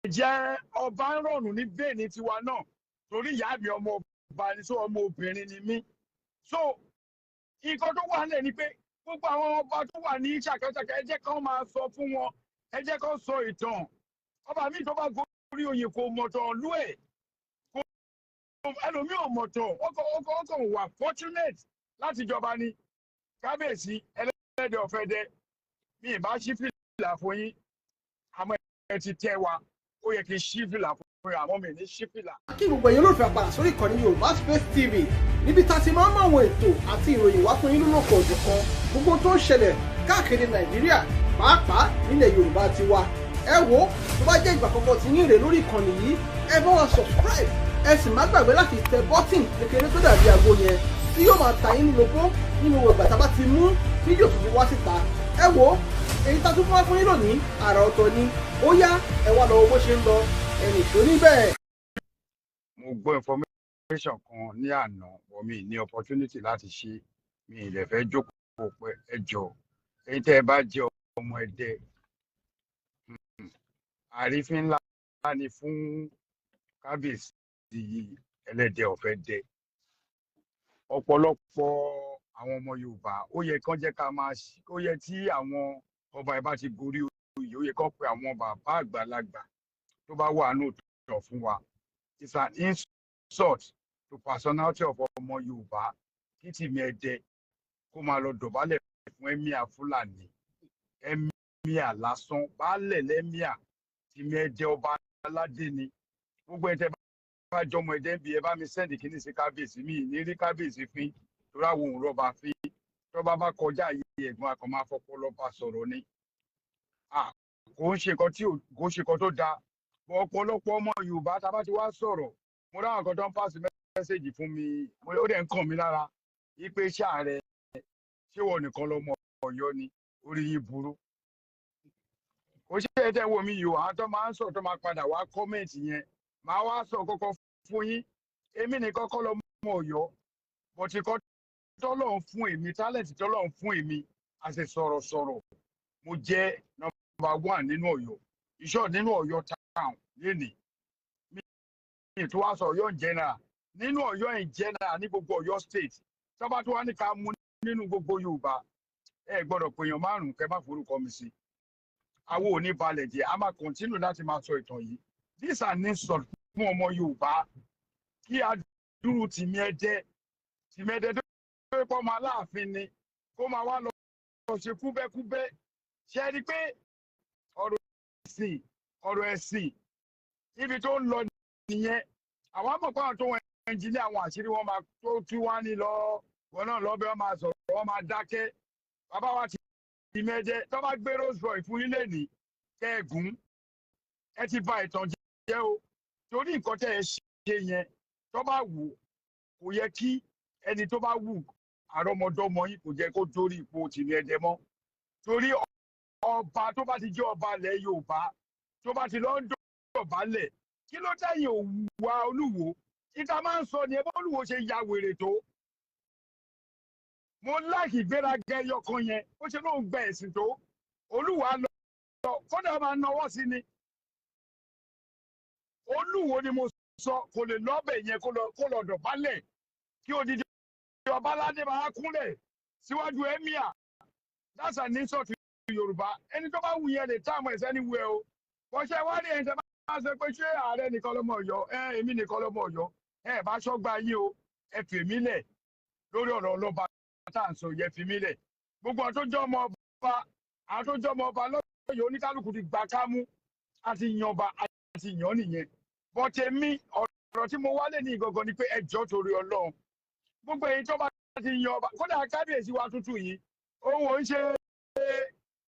Ẹ̀jẹ̀ ọba ń rọ̀nù ní vein tiwa náà, torí ìyá mi ọmọ ọba ni, so ọmọ obìnrin ni mí. So nǹkan tó wà nílẹ̀ ni pé gbogbo àwọn ọba tó wà ní ṣàkàṣàkà, ẹ jẹ́ kán máa sọ fún wọn, ẹ jẹ́ kán sọ ìtàn. Ọba mi tó bá gorí oyè kò mọ̀tàn lú ẹ̀, kò ẹlòmíì ò mọ̀tàn, ó kàn wà fortunate láti jọba ni. Kábíyèsí Ẹlẹ́dẹ̀ ọ̀fẹ́dẹ́, mi ì bá ṣí fìlà fún yín, àmọ́ ẹ ti tẹ́ wa, ó yẹ kí n ṣí fìlà fún yín, àmọ́ mi ní ṣí fìlà. Kí gbogbo ẹ̀yin olólùfẹ́ àpàdà sórí ìkànnì Yorùbá Space TV, níbi tá a ti máa ń mú àwọn ètò àti ìròyìn wá fún yín lólókò òjọ̀kan, gbogbo tó ń ṣẹlẹ̀ káàkiri Nàìjíríà, pàápàá nílẹ̀ Yorùbá ti wa. Ẹ wo, tó bá jẹ́ ìgbà àkọ́kọ́ tí yín rè lórí ìkànnì yìí, ẹ bá wa subscribe, ẹ sì má gbàgbé láti tẹ button kékeré tó dàbí àgbo yẹn tí yóò máa ta yín lólobó nínú ìgbà tá a bá ti mú fídíò tuntun wá síta. Ẹ wo, èyí tá a tún fún wa fún yín lónìí, àrà ọ̀tọ̀ ni. Ó yá, ẹ wá lọ wo bó ṣe ń lọ, ẹnì tó níbẹ̀. Mo gbọ́ information kan ní àná, but mi ní opportunity láti ṣe, mi ì lè fẹ́ jókòó pẹ́. Ẹ jọ, ẹ̀yin tẹ́ ẹ bá jẹ́ ọmọ Ẹdẹ, àrífín ńlá ni fún Kábíyèsí Ẹlẹ́dẹ̀ Ọ̀fẹ́dẹ. Ọ̀pọ̀lọpọ̀ àwọn ọmọ Yorùbá, ó yẹ kán jẹ́ ká máa ó yẹ tí àwọn ọba ẹ̀ bá ti gorí oyè, ó yẹ kán pe àwọn bàbá àgbàlagbà tó bá wà nù tọ̀ fún wa. It's an insult to personality of ọmọ Yorùbá kí Tìmí Ẹdẹ kó máa lọ dọ̀bálẹ̀ fún emir Fúlàní, emir lásán, baálẹ̀ lẹ́míà. Tìmí Ẹdẹ ọba aládé ni. Gbogbo ẹ̀ tẹ́ bá jọmọ Ẹdẹ ń bi, ẹ bá mi send kíní sí kábíyèsí. Mi ní rí kábíyèsí fín, torí àwọn òun rọba fín. Tọ́ba bá kọjá yìí, ẹ̀gbọ́n akọ̀ máa fọpọlọ bá sọ̀rọ̀ ni. Kò ń ṣe nǹkan tí kò ń ṣe nǹkan tó dáa. Ọ̀pọ̀lọpọ̀ ọmọ Yorùbá, tá a bá ti wá sọ̀rọ̀, mo ráwọn kan tó ń pass message fún mi, ó dẹ̀ ń kàn mí lára ipe iṣẹ́ ààrẹ, ṣé wọ́n nìkan lọ́mọ Ọ̀yọ́ ni? Orí yín burú. Kò ṣe é tẹ́ wo mi yìí o. Àwọn tó máa ń sọ̀rọ̀, tó máa padà wá comment yẹn, máa wá sọ kọ́kọ́ fún yín. Èmi nìkan kọ́ lọ́mọ Ọ̀yọ́, but nǹkan tọ́lọ́run fún èmi, talent tọ́lọ́run fún èmi as a sọ̀rọ̀sọ̀rọ̀, mo jẹ́ number one nínú Ọ̀yọ́ ìṣọ́, nínú Ọ̀yọ́ town lénìí. Mi tó wá sọ Ọ̀yọ́ in general, nínú Ọ̀yọ́ in general, ní gbogbo Ọ̀yọ́ State, tọ́ba tó wá ní ká mú nínú gbogbo Yorùbá, ẹ gbọ́dọ̀ pèèyàn márùn-ún kẹ́ má forúkọ mi sí. Àwọn ò ní balẹ̀ jẹ́, a máa continue láti máa sọ ìtàn yìí. This an insult fún ọmọ Yorùbá kí adúrú Tìmí Ẹdẹ, Tìmí Ẹdẹ tó pọ̀ ọmọ Aláàfin ni, kó máa wá lọ ṣe kúbẹ́kúbẹ́. Ṣe é rí i pé ọ̀rọ̀ ẹ̀sìn, ọ̀rọ̀ ẹ̀sìn, ibi tó ń lọ nìyẹn. Àwọn àmọ̀ pé àwọn tó wọn ẹnjìní, àwọn àṣírí wọn máa tó tú wá ní lọ, wọn náà lọ́bẹ̀, wọn máa sọ̀rọ̀, wọn máa dákẹ́. Bàbá wa Tìmí Ẹdẹ, tó bá gbé Rolls Royce fún yín lẹ́nìí kẹ́ẹ̀gùn, ẹ ti bà ìtàn jẹ́ o, torí nǹkan tẹ́ ẹ ṣe yẹn, tó bá wù, kò yẹ kí ẹni tó bá wù àrọ́mọdọ́mọ yín, kò jẹ́ kó dórí ipò Tìmí Ẹdẹ mọ́, torí ọba tó bá ti jẹ́ ọba ilẹ̀ Yorùbá, tó bá ti lọ ń dọ̀bálẹ̀, kí ló dẹ́yìn òwúwa Olúwo? Ìta máa ń sọ ni ẹ bá Olúwo ṣe ya wèrè tó. Mo láàkì ìgbéraga ẹyọ kan yẹn, ó ṣe lóun gba ẹ̀sìn tó. Olúwa lọ, kódà máa nawọ́ sí ni. Olúwo ni mo sọ, kò lè lọ́bẹ̀ yẹn kó lọ dọ̀bálẹ̀ kí odidi ọba aládé máa kúnlẹ̀ síwájú emir. That's an insult to Yorùbá. Ẹni tó bá wù yẹn lè táàmù ẹ̀sẹ̀ ní wẹ̀ o. Bọ́sẹ̀ wá ní ẹni tẹ́ bá sọ pé ṣé ààrẹ nìkan lọ́mọ Ọ̀yọ́ ẹ, èmi nìkan lọ́mọ Ọ̀yọ́, ẹ bá ṣọ́gbà yín o. Ẹ fi mí lẹ̀ lórí ọ̀rọ̀ ọlọ́ba tá à ń sọ yẹ, fi mí lẹ̀. Gbogbo àwọn tó jẹ́ ọmọ ọba, àwọn tó jẹ́ ọmọ ọba lọ́yọ̀, oníkálukú ti gbà kámú, àti yanba àti yàn nìyẹn. Bọ́tẹ̀ mi, ọ̀rọ̀ tí mo wálé ní ìgangan ni pé ẹ jọ̀ọ́, torí Ọlọ́run, gbogbo èyí tó bá ti yan ọba, kódà kábíyèsí wa tuntun yìí, òun ò ń ṣe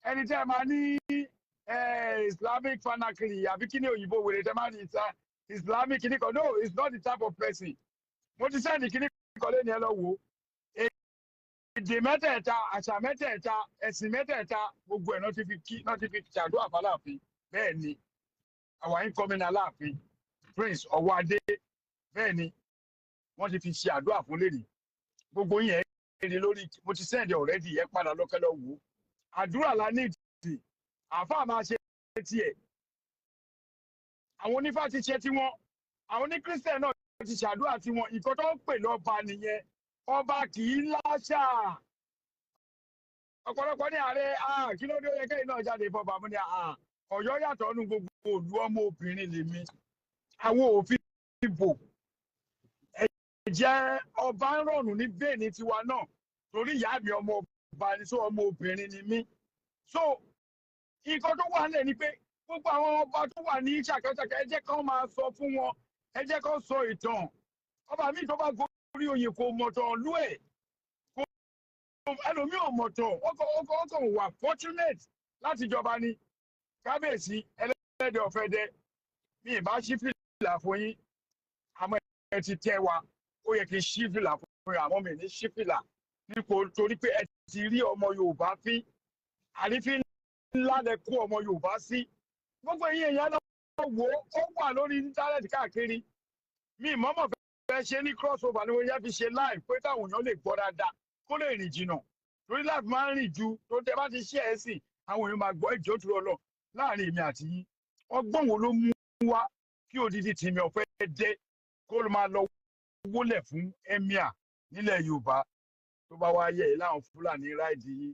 ẹni tẹ́ ẹ máa ní Islamic fanakiri àbí kí ni òyìnbó wèrè tẹ́ máa ní Islamic kìíní kan. No, it's not the type of person. Mo ti send kìíní kan lé ní, ẹ lọ wò ó. Èdè mẹ́tẹ̀ẹ̀ta, àṣà mẹ́tẹ̀ẹ̀ta, ẹ̀sìn mẹ́tẹ̀ẹ̀ta, gbogbo ẹ̀ náà ti fi kí, náà ti fi ṣàdúrà fáláàfin. Bẹ́ẹ̀ ni our incoming Aláàfin, Prince Ọwọ́adé, bẹ́ẹ̀ ni wọ́n ti fi ṣe àdúrà fún lẹ́nìí. Gbogbo yẹn rí lórí, mo ti send already, ẹ padà lọ́kẹ́ lọ wò ó. Àdúrà la ní ìdí, àáfàá máa ṣe tiẹ̀. Àwọn onífá ti ṣe tiwọn, àwọn oníkírísítẹ̀ náà ti ṣàdúrà tiwọn. Ìkan tó ń pè lọ́ba nìyẹn. Ọba kì í láṣà. Ọ̀pọ̀lọpọ̀ ní ààrẹ, kí ló dé ó yẹ kẹ́yìn náà jáde fọba? Mú ní Ọ̀yọ́ yàtọ̀ nínú gbogbo òlu, ọmọ obìnrin lèmi. Àwọn òfin ìbò ẹ̀jẹ̀ ọba ń rọ̀nù ní bẹ́ẹ̀ ní tiwa náà, torí ìyá mi ọmọ ọba ni, so ọmọ obìnrin ni mí. So nǹkan tó wà nílẹ̀ ni pé gbogbo àwọn ọba tó wà ní ṣàkàṣàkà, ẹ jẹ́ kán máa sọ fún wọn, ẹ jẹ́ kán sọ ìtàn. Ọba mi tó bá gorí oyè kò mọ̀tàn lú ẹ̀, kò ẹlòmíì ò mọ̀tàn, ó kàn wà fortunate láti jọba ni. Kábíyèsí ẹlẹ́dẹ̀ ọ̀fẹ́dẹ́, mi ì bá ṣí fìlà fún yín, àmọ́ ẹ ti tẹ́ wa, ó yẹ kí n ṣí fìlà fún yín, àmọ́ mi ní ṣí fìlà nípò, torí pé ẹ ti rí ọmọ Yorùbá fín, àrífín ńlá lẹ kó ọmọ Yorùbá sí. Gbogbo ẹ̀yin èèyàn lọ wò ó, ó wà lórí íńtánẹ́ẹ̀tì káàkiri. Mi mọ́mọ́ fẹ́ ṣe ní crossover ni mo yẹ fi ṣe live, pé táwọn èèyàn lè gbọ́ dáadáa, kó lè rìn jìnnà, torí live máa ń rìn ju tó tẹ bá ti ṣe ẹ̀ sí, àwọn èèyàn máa gbọ́. Ìjọ tó lọ láàrin èmi àti yín, ọgbọ́n wo ló mú wá kí odidi tìmí ọ̀fẹ́ dé kó ló máa lọ wólẹ̀ fún emir nílẹ̀ Yorùbá? Tó bá wá yẹ láwọn Fúlàní ráìdì yín,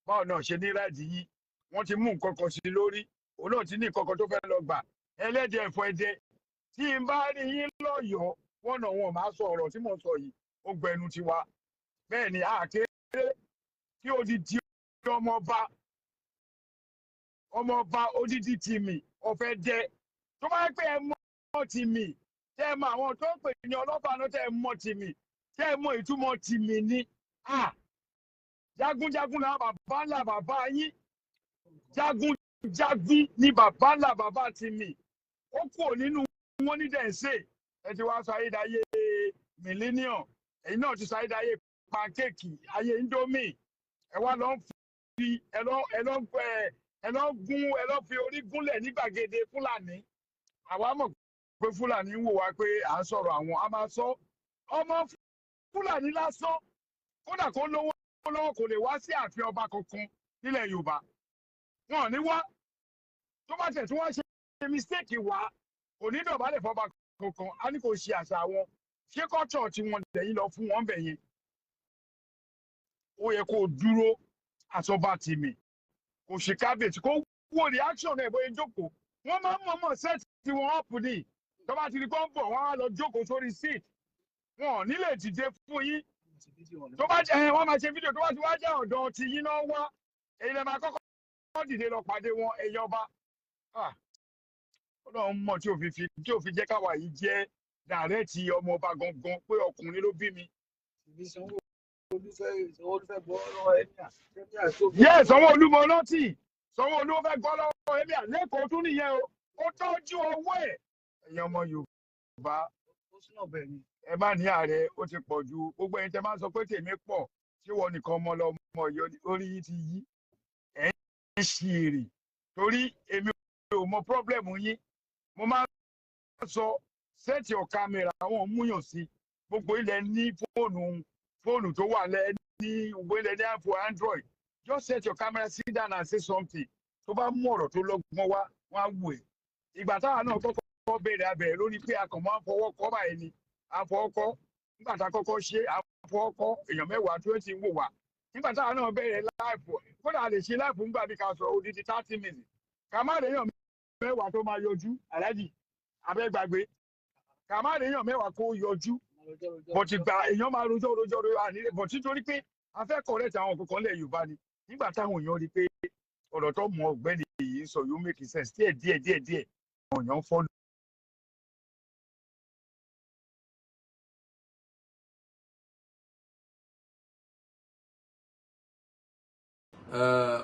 báwo náà ṣe ní ráìdì yín? Wọ́n ti mú nǹkan kan sí lórí, òun náà ti ní nǹkan kan tó fẹ́ lọ gbà. Ẹlẹ́dẹ̀ ẹ̀fọ́ ẹdẹ, tí n bá rí yín lọ́yọ̀ọ́, wọ́n náà wọn máa sọ ọ̀rọ̀ tí mò ń sọ yìí, ó gbẹnu tiwa. Bẹ́ẹ̀ ni àkéré kí odidi ọmọọba odidi tìmì ọ̀fẹ́ dẹ, tó bá yẹ pé ẹ mọ̀ tìmì, tẹ́ ẹ mọ̀ àwọn tó ń pè ní ọlọ́pàá náà, tẹ́ ẹ mọ̀ tìmì, tẹ́ ẹ mọ̀ ìtumọ̀ tìmì ni. Jagunjagun làwọn bàbá ńlá bàbá yín, jagunjagun ni bàbá ńlá bàbá tìmì. Ó kúrò nínú wọn ní dẹ̀nsẹ̀. Ẹ ti wá sọ ayédáyé millennium, èyí náà ti sọ ayédáyé pancake, ayé indomie. Ẹ wá lọ ń fi ẹ lọ ẹ lọ ẹ lọ gún, ẹ lọ fi orí gúnlẹ̀ ní gbàgede Fúlàní. Àwa mọ̀ pé Fúlàní ń wò wá pé à ń sọ̀rọ̀ àwọn, a máa sọ. Ọmọ Fúlàní lásán, kódà kó lówó lọ́wọ́, kò lè wá sí ààfin ọba kankan nílẹ̀ Yorùbá. Wọn ò ní wá. Tó bá tẹ̀ tí wọ́n ṣe mistake wá, kò ní dọ̀bálẹ̀ fọba kankan, á ní kò ṣe àṣà wọn. Ṣé kọ́tọ̀ tí wọ́n lẹ́yìn lọ fún wọn bẹ̀ yẹn? Ó yẹ kó dúró àsọba tìmì, kò ṣe kábíyèsí, kó wo reaction ẹ̀ bóyá jókòó. Wọ́n máa ń mọ̀ọ́mọ̀ set tí wọ́n up ní tó bá ti di kó ń bọ̀, wọ́n á lọ jókòó sórí seat, wọn ò ní lè dìde fún yín. Tó bá jẹ́ wọ́n máa ṣe fídíò, tó bá ti wá jẹ́ ọ̀dọ̀ ti yín náà wá, èyí lè máa kọ́kọ́ dìde lọ pàdé wọn. Ẹ̀yìn ọba, Ọlọ́run mọ̀ tí ò fi jẹ́ káwa yìí jẹ́ dàrẹ́tì ọmọ ọba gangan, pé ọkùnrin ló bí mi. Yes, Sanwó-Olú mọ rántí, Sanwó-Olú fẹ́ gbọ́ lọ́wọ́ emir lẹ́kọ̀ọ́ tún nìyẹn o, ó tọ́jú owó ẹ̀. Ẹ̀yin ọmọ Yorùbá, ẹ má ní ààrẹ ó ti pọ̀ ju. Gbogbo ẹ̀yin tẹ́ máa ń sọ pé tèmi pọ̀, ṣé wọ́n nìkan ọmọ lọ́mọ orí yín ti yí, ẹ̀ ń ṣì èrè, torí èmi ò mọ problem yín. Mo máa ń sọ, set your camera, àwọn múyàn sí gbogbo ilẹ̀ ní fóònù tó wà lẹ́ ní gbogbo ilẹ̀ ní iPhone, Android. Just set your camera, sit down and say something. Tó bá mú ọ̀rọ̀ tó lọ́gbọ́n wá, wọ́n á wù ẹ́. Ìgbà táwa náà kọ́kọ́ bẹ̀rẹ̀ abẹ̀rẹ̀ lórí pé a kàn máa ń fọwọ́ kọ́ báyìí ni, a fọwọ́ kọ́. Nígbà tá a kọ́kọ́ ṣe, a fọwọ́ kọ́, èèyàn 10, 20 ń wò wá. Nígbà táwa náà bẹ̀rẹ̀ live, kódà a lè ṣe live ńgbà bí ká sọ odidi 30 minutes, ká má lèèyàn 10 tó máa yọjú. Aláàjì abẹ́gbàgbé, ká má lèèyàn 10 kó yọjú, bọ̀tì gba èèyàn máa rojọ́ rojọ́ rojọ́ ànílé bọ̀tì, torí pé a fẹ́ correct àwọn kankan lẹ̀ Yorùbá ni. Nígbà táwọn èèyàn rí pé ọ̀rọ̀ tó mọ ọ̀gbẹ́ni yìí sọ yóò make sense díẹ̀ díẹ̀ díẹ̀ díẹ̀, àwọn èèyàn follow.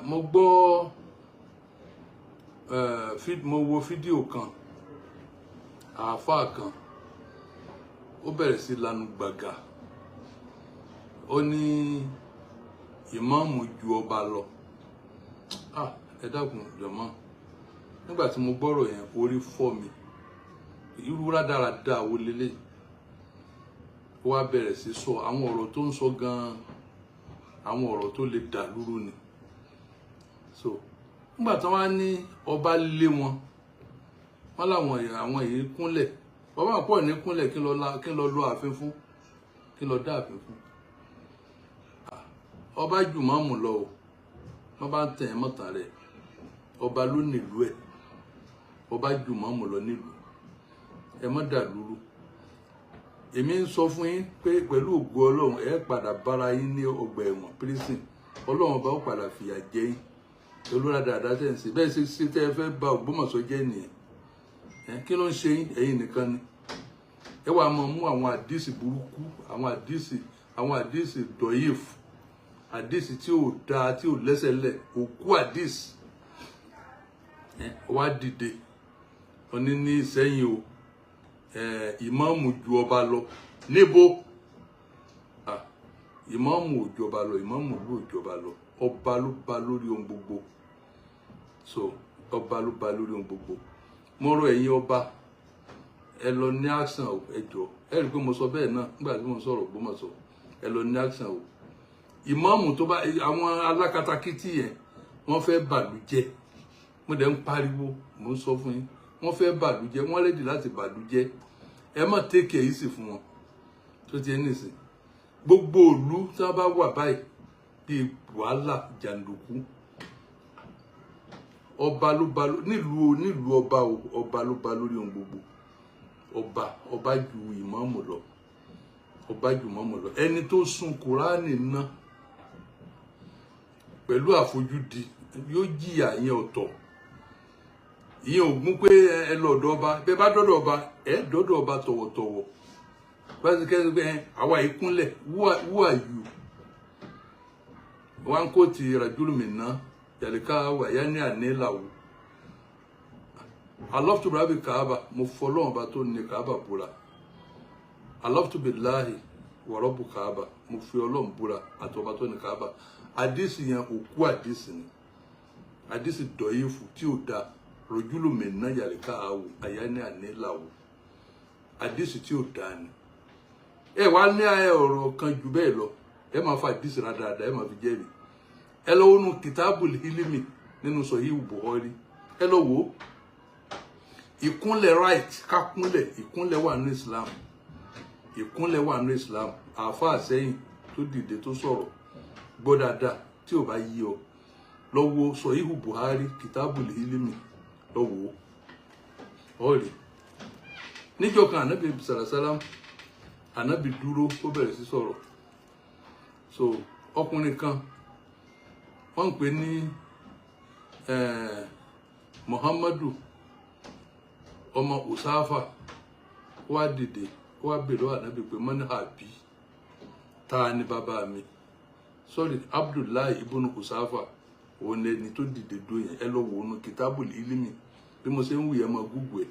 Mo gbọ́, mo wo fídíò kan, àáfàá kan, ó bẹ̀rẹ̀ sí lanu gbàgà, ó ní ìmáàmù ju ọba lọ. Ah, ẹ dákun jọ̀mọ́, nígbà tí mo gbọ́rọ̀ yẹn, orí fọ́ mi. Irú rádaràda wo lélẹ̀? Ó wá bẹ̀rẹ̀ sí sọ àwọn ọ̀rọ̀ tó ń sọ gan-an, àwọn ọ̀rọ̀ tó lè dà lúrú ni. So nígbà tí wọ́n á ní ọba lé wọn, Wọ́n láwọn àwọn èyí kúnlẹ̀. Bàbá pọ̀ ní kúnlẹ̀, kí lọ lọ ààfin fún, kí lọ dá ààfin fún. Ọba jù mọ́mù lọ o, wọ́n bá ń tẹ̀ ẹ́ mọ́tàn rẹ̀. Ọba ló nílùú ẹ̀, ọba jù mọ́mù lọ nílùú. Ẹ má dà lúrú. Èmi ń sọ fún yín pé pẹ̀lú ògo Ọlọ́run ẹ padà bára yín ní ọgbà ẹ̀wọ̀n prison. Ọlọ́run ọba ó padà fìyà jẹ yín. Olóra dáadáa tẹ̀ ń ṣe bẹ́ẹ̀ ṣe ṣe tẹ́ ẹ fẹ́ ba Ògbómọ̀ṣọ́ jẹ́ nìyẹn. Kí ló ń ṣe yín? Ẹ̀yin nìkan ni. Ẹ wàá máa mú àwọn àdìsí burúkú, àwọn àdìsí dọ̀yìf, àdìsí tí ò dáa, tí ò lẹ́sẹ̀ lẹ̀, òkú àdìsí. Wá dìde oní ní Ìsẹ́yìn o, ìmáàmù ju ọba lọ. Níbo? Ìmáàmù ò ju ọba lọ, ìmáàmù ló ju ọba lọ. Ọba ló ba lórí ohun gbogbo. So ọba ló ba lórí ohun gbogbo. Mo rọ̀ ẹ̀yin ọba, ẹ lọ ní action o, ẹ jọ. Ẹ rí i pé mo sọ bẹ́ẹ̀ náà nígbà tí mo sọ̀rọ̀ Ògbómọ̀ṣọ́. Ẹ lọ ní action o. Ìmáàmù tó bá àwọn alákatakítí yẹn, wọ́n fẹ́ bàlújẹ́. Mo dẹ̀ ń pariwo, mo ń sọ fún yín, wọ́n fẹ́ bàlújẹ́, wọ́n rẹ́dì láti bàlújẹ́. Ẹ má take it easy fún wọn. Tó ti ẹ nìsín. Gbogbo ìlú tí wọ́n bá wà báyìí bíi wàhálà jàǹdùkú. Ọba ló ba nílùú ọba o, ọba ló ba lórí ohun gbogbo. Ọba ju ìmáàmù lọ. Ọba ju ìmáàmù lọ. Ẹni tó sun Kùránì ná pẹ̀lú àfojúdi yóò jìyà yẹn ọ̀tọ̀. Ìyẹn ò gún pé ẹ lọ ọ̀dọ̀ ọba. Bẹ́ẹ̀ bá dọ́dọ̀ ọba, ẹ dọ́dọ̀ ọba tọ̀wọ̀tọ̀wọ̀. Báyìí pé àwa ìkúnlẹ̀, who are you? Wọ́n kò ti rajulu minna yàlíkà wà yá ní àníláwò. Alaftu rabi Kaaba, mo fọlọ́run ọba tó ní Kaaba búra. Alaftu billahi wa rabbu Kaaba, mo fi Ọlọ́run búra àti ọba tó ní Kaaba. Àdìsí yẹn òkú àdìsí ni. Àdìsí dọ̀yìfù tí ò da. Rojulu minna yàlíkà àwò àyá ní àníláwò. Àdìsí tí ò da ni. Ẹ wá ní ọ̀rọ̀ kan jù bẹ́ẹ̀ lọ. Ẹ máa fa àdìsí rádaràda, ẹ máa fi jẹ́rìí. Ẹ lọ wọnú Kitabul Ilmi nínú Sahih Bukhari. Ẹ lọ wò ó. Ìkúnlẹ̀ right, ká kúnlẹ̀, ìkúnlẹ̀ wà ní Islam. Ìkúnlẹ̀ wà ní Islam. Àáfàá sẹ́yìn tó dìde tó sọ̀rọ̀ gbọ́ dáadáa tí ò bá yí ọ. Lọ wo Sahih Bukhari, Kitabul Ilmi, lọ wò ó. Ọ̀rẹ́. Níjọ́ kan Ànábì sàràsálàm, Ànábì dúró, ó bẹ̀rẹ̀ sí sọ̀rọ̀. So ọkùnrin kan wọ́n ń pè ní Muhammadu ọmọ Usafa, wá dìde, wá bèrè Ànábì pé mọ́ni àbí ta ni bàbá mi? Sorry, Abdullahi ibn Usafa òun ni ẹni tó dìde dó yẹn. Ẹ lọ wò ó nu Kitabul Ilmi. Bí mo ṣe ń wù yẹn mọ Google ẹ̀.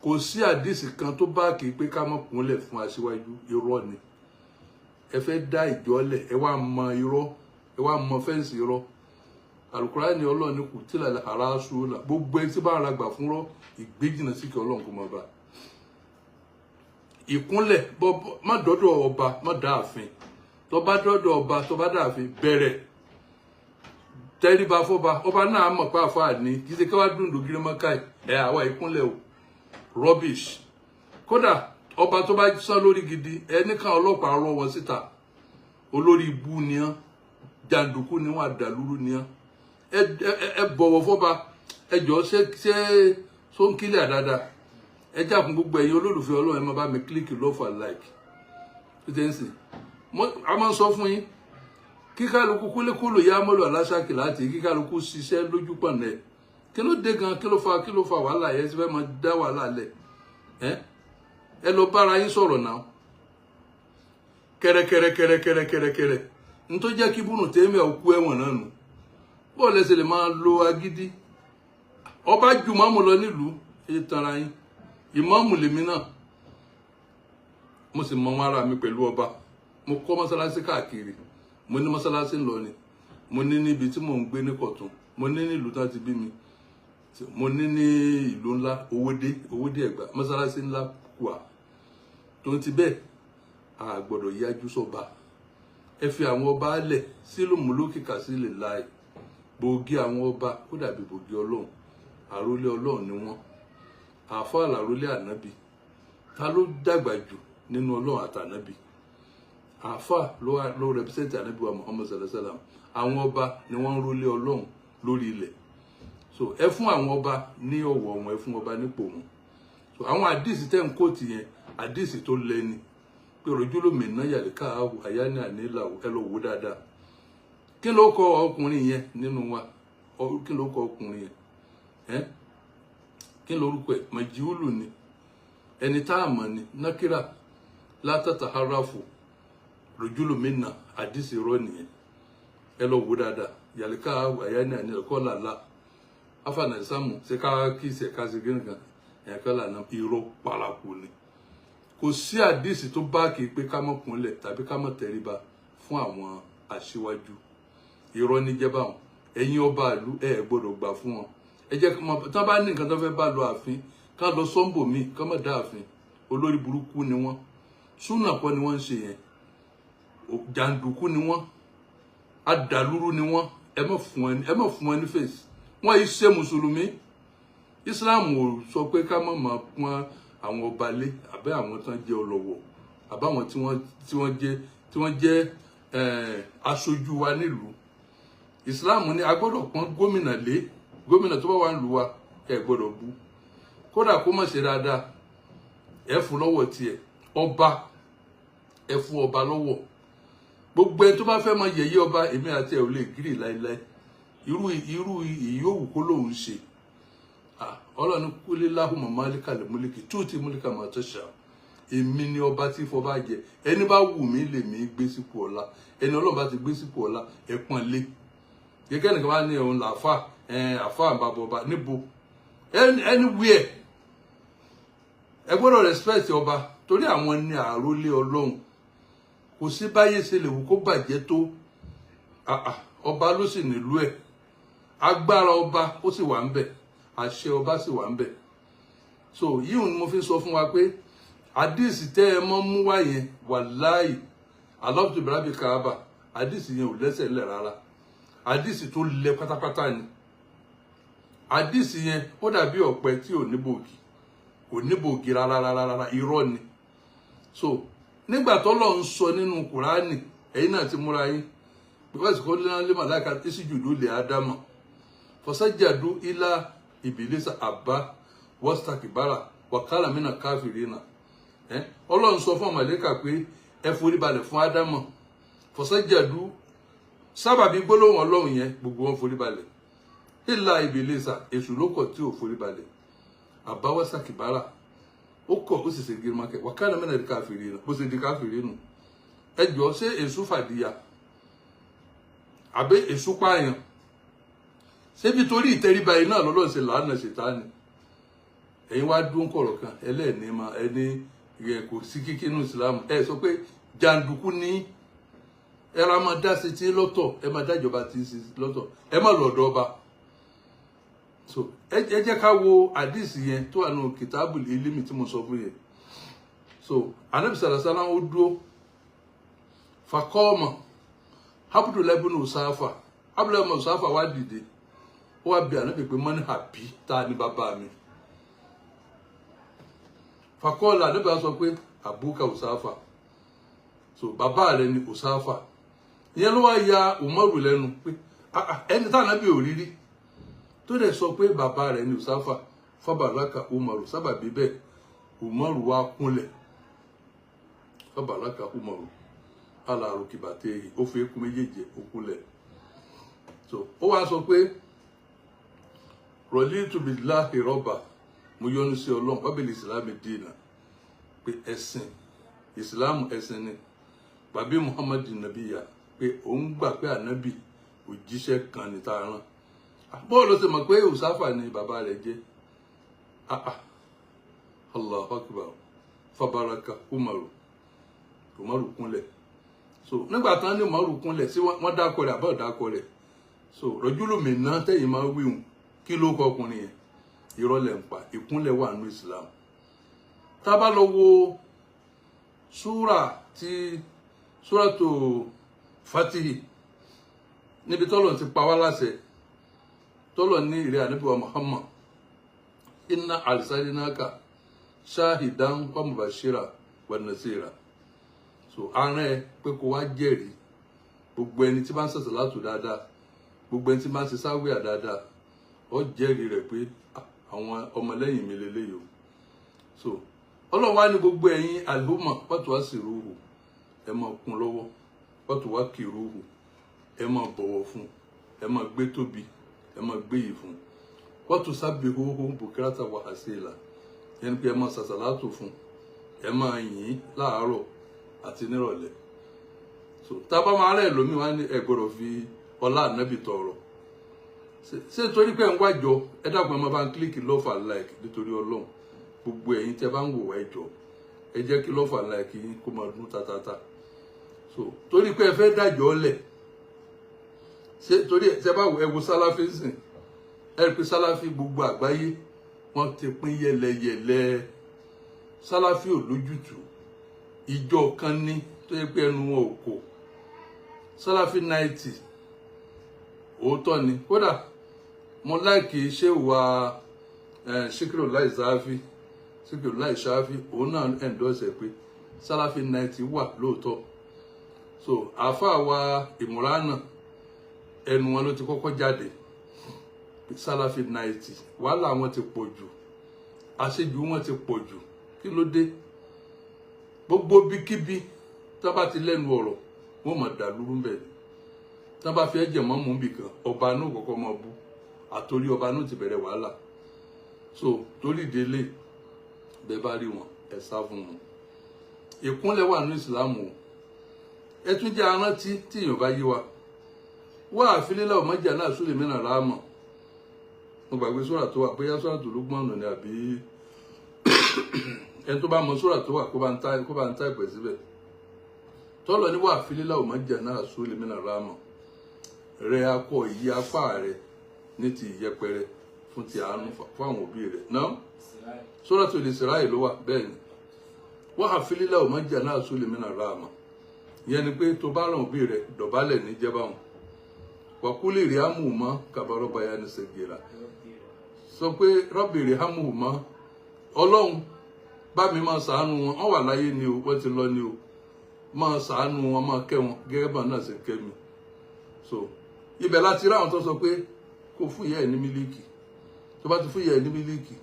Kò sí àdìsí kan tó bá kì í pé ká má kúnlẹ̀ fún aṣíwájú. Irọ́ ni. Ẹ fẹ́ dá ìjọ lẹ̀, ẹ wá mọ irọ́, ẹ wá mọ fẹ́ǹsì irọ́. Àlùkùránì Ọlọ́run ní kù tílà ara ṣúlà. Gbogbo ẹni tí bá ara gbà fún rọ́, ìgbéjìnà sí kí Ọlọ́run kò mọ̀ bá. Ìkúnlẹ̀ má dọ́dọ̀ ọba, má dá ààfin. Tó bá dọ́dọ̀ ọba, tó bá dá ààfin, bẹ̀rẹ̀. Tẹríba fọ́ba, ọba náà mọ̀ pé àfáà ní. Kì í ṣe ká wá dùn dògiri mọ́ká ẹ̀ àwa ìkúnlẹ̀ o. Rubbish. Kódà ọba tó bá sán lórí gidi, ẹni kan ọlọ́pàá rọ́ wọn síta. Olórí ibú ni án, jàǹdùkú ni wọ́n, àdàlúrú ni án. Ẹ bọ̀wọ̀ fọ́ba, ẹ jọ ṣé sóńkílẹ̀ dáadáa. Ẹ jákun gbogbo ẹ̀yin olólùfẹ́ Ọlọ́run, ẹ máa bá mi kílíkì love and like. Tó ti ń sìn. A máa ń sọ fún yín, kíkálukú kúlékúlò yá mọ́lò aláṣàkì láti kíkálukú ṣiṣẹ́ lójú pọ̀nà ẹ̀. Kí ló dé gan? Kí ló fa wàhálà yẹn? Ṣe fẹ́ máa dá wàhálà lẹ̀? Ẹ lọ bára yín sọ̀rọ̀ náà. Kẹrẹkẹrẹkẹrẹkẹrẹkẹrẹ. N tó jẹ́ kí Bùnú Tèmíà kú ẹ̀wọ̀n náà nù. Bọ́ọ̀lù ẹsẹ̀ lè máa lo agídí. Ọba ju ìmáàmù lọ nílùú, ẹ tanra yín. Ìmáàmù lèmi náà. Mo sì mọ ara mi pẹ̀lú ọba. Mo kọ́ mọ́sálásí káàkiri. Mo ní mọ́sálásí ńlọrin. Mo ní níbi tí mò ń gbé ní Kọ̀tún. Mo ní nílùú tá ti bí mi. Mo ní ní ìlú ńlá, Owódé, Owódé Ẹ̀gbá, mọ́sálásí ńlá kùà. Tó ti bẹ́ẹ̀, a gbọ́dọ̀ yájú sọ́ba. Ẹ fi àwọn ọba lẹ̀ sílùmù lókìkà sílẹ̀ láì. Bògì àwọn ọba ó dàbí bògì Ọlọ́run. Àrólé Ọlọ́run ni wọ́n. Àáfàá làrólé ànábì. Ta ló dàgbà jù nínú Ọlọ́run àtànábì? Àáfàá ló rẹpísẹ́ǹtì ànábì wa Muhammad sallallahu alaihi wasallam. Àwọn ọba ni wọ́n ń rólé Ọlọ́run lórí ilẹ̀. So ẹ fún àwọn ọba ní ọ̀wọ̀ wọn, ẹ fún ọba nípò wọn. So àwọn àdìsí tẹ́ ń kóòtù yẹn, àdìsí tó lẹ́ni pé rojúlómi náà yàrá káàwó àyà ní ànílà, ẹ lọ wò dáadáa. Kí ló kọ ọkùnrin yẹn nínú wa? Kí ló kọ ọkùnrin yẹn? Ẹ kí lórúkọ ẹ? Màjíwùlù ni, ẹni tá a mọ̀ ni nákírà látàtà harafu rojúlómi náà. Àdìsí rọ nìyẹn, ẹ lọ wò dáadáa. Yàrá káàwó àyà ní ànílà kọ́ làlá afana ìsàmù ṣe ká kí ṣe ká ṣe gíní kan ẹ̀ka lànà. Irọ́ paraku ni. Kò sí àdìsí tó bá kì í pé ká má kúnlẹ̀ tàbí ká má tẹríba fún àwọn aṣíwájú. Irọ́ ní jẹ́ báwọn. Ẹ̀yin ọba ìlú, ẹ gbọ́dọ̀ gbà fún wọn. Ẹ jẹ́ kí tán bá ní nǹkan tó fẹ́ bá lọ ààfin, ká lọ sọ́ńbò míì, ká má dá ààfin. Olórí burúkú ni wọ́n. Súnà kọ́ ni wọ́n ń ṣe yẹn. Jàǹdùkú ni wọ́n, adàlúrú ni wọ́n. Ẹ má fún wọn ní fèsì. Wọ́n yìí ṣe mùsùlùmí. Islam ò sọ pé ká má máa pọ́n àwọn ọba lé, àbẹ́ àwọn tán jẹ́ ọlọ́wọ̀, àbáwọn tí wọ́n jẹ́ aṣojú wa nílùú. Islam ní a gbọ́dọ̀ pọ́n gómìnà lé. Gómìnà tó bá wà nílùú wa, ẹ gbọ́dọ̀ bú, kódà kó má ṣe dáadáa, ẹ fún lọ́wọ́ tiẹ̀. Ọba, ẹ fún ọba lọ́wọ́. Gbogbo ẹni tó bá fẹ́ máa yẹ̀yẹ́ ọba, èmi àti ẹ̀ ò lè gírì láéláé. Irú ìyówù kó lóun ṣe. Ọlọ́run kúlé láhùn málíkà lè múlíkì tó ti múlíkà máa tó ṣá. Èmi ni ọba tí fọba jẹ. Ẹni bá wù mí lè mí gbé sípò ọlá. Ẹni Ọlọ́run bá ti gbé sípò ọlá, ẹ pọ́n lé. Gẹ́gẹ́ nìkan bá ní òun làáfà, àfà àbàbọ̀ba níbo. Anywhere. Ẹ gbọ́dọ̀ respect ọba torí àwọn ni àrólé Ọlọ́run. Kò sí báyé ṣe lè wù kó bàjẹ́ tó. Ọba ló sì nílùú ẹ̀. Agbára ọba ó sì wà ń bẹ̀, àṣẹ ọba sì wà ń bẹ̀. So yíò ni mo fi sọ fún wa pé àdìsí tẹ́ ẹ mọ́ mú wá yẹn, wàláì aláwùjọ bẹ̀rẹ̀ káàbà, àdìsí yẹn ò lẹ́sẹ̀ lẹ̀ rárá. Àdìsí tó lẹ pátápátá ni. Àdìsí yẹn ó dàbí ọ̀pẹ tí ò níbògì, kò níbògì rárá rárá, irọ́ ni. So nígbà tọ́lọ̀ ń sọ nínú Kùránì, ẹ̀yin náà ti múra yín because kò ní lè màláìka ìsìjùdú lè ádámà fọsájàdú ilá ìbílísà àbá wọ́sítàkìbára wàkàlà mìíràn káfìrí náà. Ọlọ́run sọ fún màlẹ́kà pé ẹ forí balẹ̀ fún ádámà. Fọsájàdú sábàbí gbólóhùn Ọlọ́run yẹn, gbogbo wọn forí balẹ̀. Ilá ìbílísà, èṣù ló kọ̀ tí ò forí balẹ̀. Àbá wọ́sítàkìbára ó kọ̀, ó sì ṣe gírímákẹ́ wàkàlà mìíràn káfìrí náà, bó ṣe di káfìrí nù. Ẹ jọ, ṣé èṣù fàdíyà àbí èṣù pààyàn? Ṣébi torí ìtẹríba yìí náà lọ́lọ́run ṣe làánà ṣètánì? Ẹ̀yin wá dún kọ̀rọ̀ kan ẹlẹ́ẹ̀ni ma ẹni kò sí kíkí nínú Ìsìlámù. Ẹ sọ pé jàǹdùkú ní ẹ ra máa dá sí ti lọ́tọ̀, ẹ máa dájọba ti sí lọ́tọ̀, ẹ má lọ́dọ̀ ọba. So ẹ jẹ́ ká wo àdìsí yẹn tó wà nù kìtàbù ilimi tí mo sọ fún yẹn. So Ànábì sàlàsálà ó dúró fakọ́ọ̀mọ̀ Abdullahi ibn Usafa. Abdullahi ibn Usafa wá dìde, ó wá bi Ànábì pé mọ́ní àbí ta ni bàbá mi? Fakọ́ọ̀lá Ànábì wá sọ pé àbúkà Usafa. So bàbá rẹ ni Usafa. Ìyẹn ló wá ya Umaru lẹ́nu pé ẹni tá Ànábì ò rí rí tó dẹ̀ sọ pé bàbá rẹ ni Usafa. Fábàlákà Umaru, sábàbí bẹ́ẹ̀ Umaru wá kúnlẹ̀. Fábàlákà Umaru alárùkìbàtẹ yìí, ó fi ekun méjèèjì ó kúnlẹ̀. So ó wá sọ pé rọlítù billahi rọba, mo yọ́nú sí Ọlọ́run, bábìlì ìsìlámù dìínà, pé ẹ̀sìn ìsìlámù ẹ̀sìn ni, bàbí Muhammad nàbíyà, pé òun gbà pé ànábì òjíṣẹ́ kan ní tá a rán. Bọ́ọ̀lù ṣe mọ̀ pé Usafa ni bàbá rẹ̀ jẹ́. Allahu akbar. Fabaraka Umaru, Umaru kúnlẹ̀. So nígbà tán ní Umaru kúnlẹ̀, sí wọ́n dákọ rẹ̀ àbọ̀ dákọ rẹ̀? So rọjúlùmí náà tẹ̀yìn máa wíhun, kí ló kọ ọkùnrin yẹn? Irọ́ lẹ̀ ń pa. Ìkúnlẹ̀ wà nínú Islam. Tá a bá lọ wo súrà tí súrà tó Fatihi, níbi tọ́lọ̀ ti pa wá láṣẹ, tọ́lọ̀ ní ìrẹ́ Ànábì wa Muhammad, Inna arsalnaka shahidan wa mubashira wa nasira. So arán ẹ pé kó wá jẹ́rìí gbogbo ẹni tí bá ń ṣàṣàlátù dáadáa, gbogbo ẹni tí bá ń ṣe sáwíà dáadáa, ó jẹ́rìí rẹ̀ pé àwọn ọmọlẹ́yìn mi lélẹ́yìí o. So Ọlọ́run wá ní gbogbo ẹ̀yin àlùmọ̀ pàtó wá sí rúhù, ẹ máa kún lọ́wọ́, pàtó wá kì rúhù, ẹ máa bọ̀wọ̀ fún, ẹ máa gbé tóbi, ẹ máa gbé yìí fún. Wọ́n sábẹ̀ hóhó bùkátà wà àṣìlá, yẹn pé ẹ máa ṣàṣàlátù fún, ẹ máa yìn láàárọ̀ àti nírọ̀lẹ́. So tábà máa rẹ̀ lómi wá ní ẹ gbọ́dọ̀ fi ọlá ànábì tọrọ. Ṣé torí pé ń wájọ, ẹ dákun ẹ máa bá ń kílíkì love and like nítorí Ọlọ́run. Gbogbo ẹ̀yin tẹ́ bá ń wò wá ẹ jọ̀ọ́, ẹ jẹ́ kí love and like yín kó máa dún tatata. So torí pé ẹ fẹ́ dájọ́ lẹ̀, ṣé torí ẹ bá ẹ wo Sálàfí sìn, ẹ rí pé Sálàfí gbogbo àgbáyé wọ́n ti pín yẹlẹyẹlẹ. Sálàfí ò lójútùú, ìjọ kan ní tó yẹ pé ẹnu wọn ò kò. Sálàfí 90 òótọ́ ni. Kódà mo láìkì ṣé wà Síkírù Láì Sáfì, Síkírù Láì Sáfì, òun náà endorse ẹ̀ pé Sálàfí 90 wà lóòótọ́. So àáfàá wa Ìmúránà ẹnu wọn ló ti kọ́kọ́ jáde. Sálàfí 90 wàhálà wọn ti pọ̀ jù, àṣejù wọn ti pọ̀ jù. Kí ló dé? Gbogbo bíkíbi tá bá ti lẹ́nu ọ̀rọ̀ wọ́n máa dà lúrú ń bẹ̀ ni. Tá bá fi ẹ̀jẹ̀ mọ́ mú bìkan, ọba náà kọ́kọ́ máa bú, àtòrí ọba náà ti bẹ̀rẹ̀ wàhálà. So torí délé bẹ́ẹ̀ bá rí wọn ẹ sá fún wọn. Ìkúnlẹ̀ wà ní ìsìlámù o. Ẹ tún jẹ́ arántí tí èèyàn bá yé wa. Wá àfilélẹ̀ ọmọjà náà sólè mìíràn ráàmọ̀. Mo gbàgbé sórà tó wà, bóyá sórà tó Lukman ni àbí ẹni tó bá mọ sórà tó wà kó bá ń tá ìpè síbẹ̀. Tọ́lọ̀ ní wà àfilélẹ̀ ọmọjà náà sólè mìíràn ráàmọ̀. Rẹ akọ ìyí apá rẹ ní ti ìyẹpẹrẹ fún ti àánú fáwọn òbí rẹ. Náà sórà tó lè Ísírẹ́lì ló wà bẹ́ẹ̀ ni. Wà àfilélẹ̀ ọmọjà náà sólè mìíràn ráàmọ̀. Ìyẹn ni pé tó bá ràn òbí rẹ dọ̀bálẹ̀ ní jẹ́ báwọn. Wàkúlì rí àmú mọ́ kàbárọ̀bá ya ní sẹ́gẹ̀rà. Sọ pé rọ́bì rí àmú mọ́, Ọlọ́run bá mi máa ṣàánú wọn, wọ́n wà láyé ni o, wọ́n ti lọ ni o, máa ṣàánú wọn, máa kẹ́ wọn gẹ́gẹ́ bá náà ṣe kẹ́ mi. So ibẹ̀ láti rí àwọn tó sọ pé kó fún ìyá ẹ̀ ní mílíkì, tó bá ti fún ìyá ẹ̀ ní mílíkì,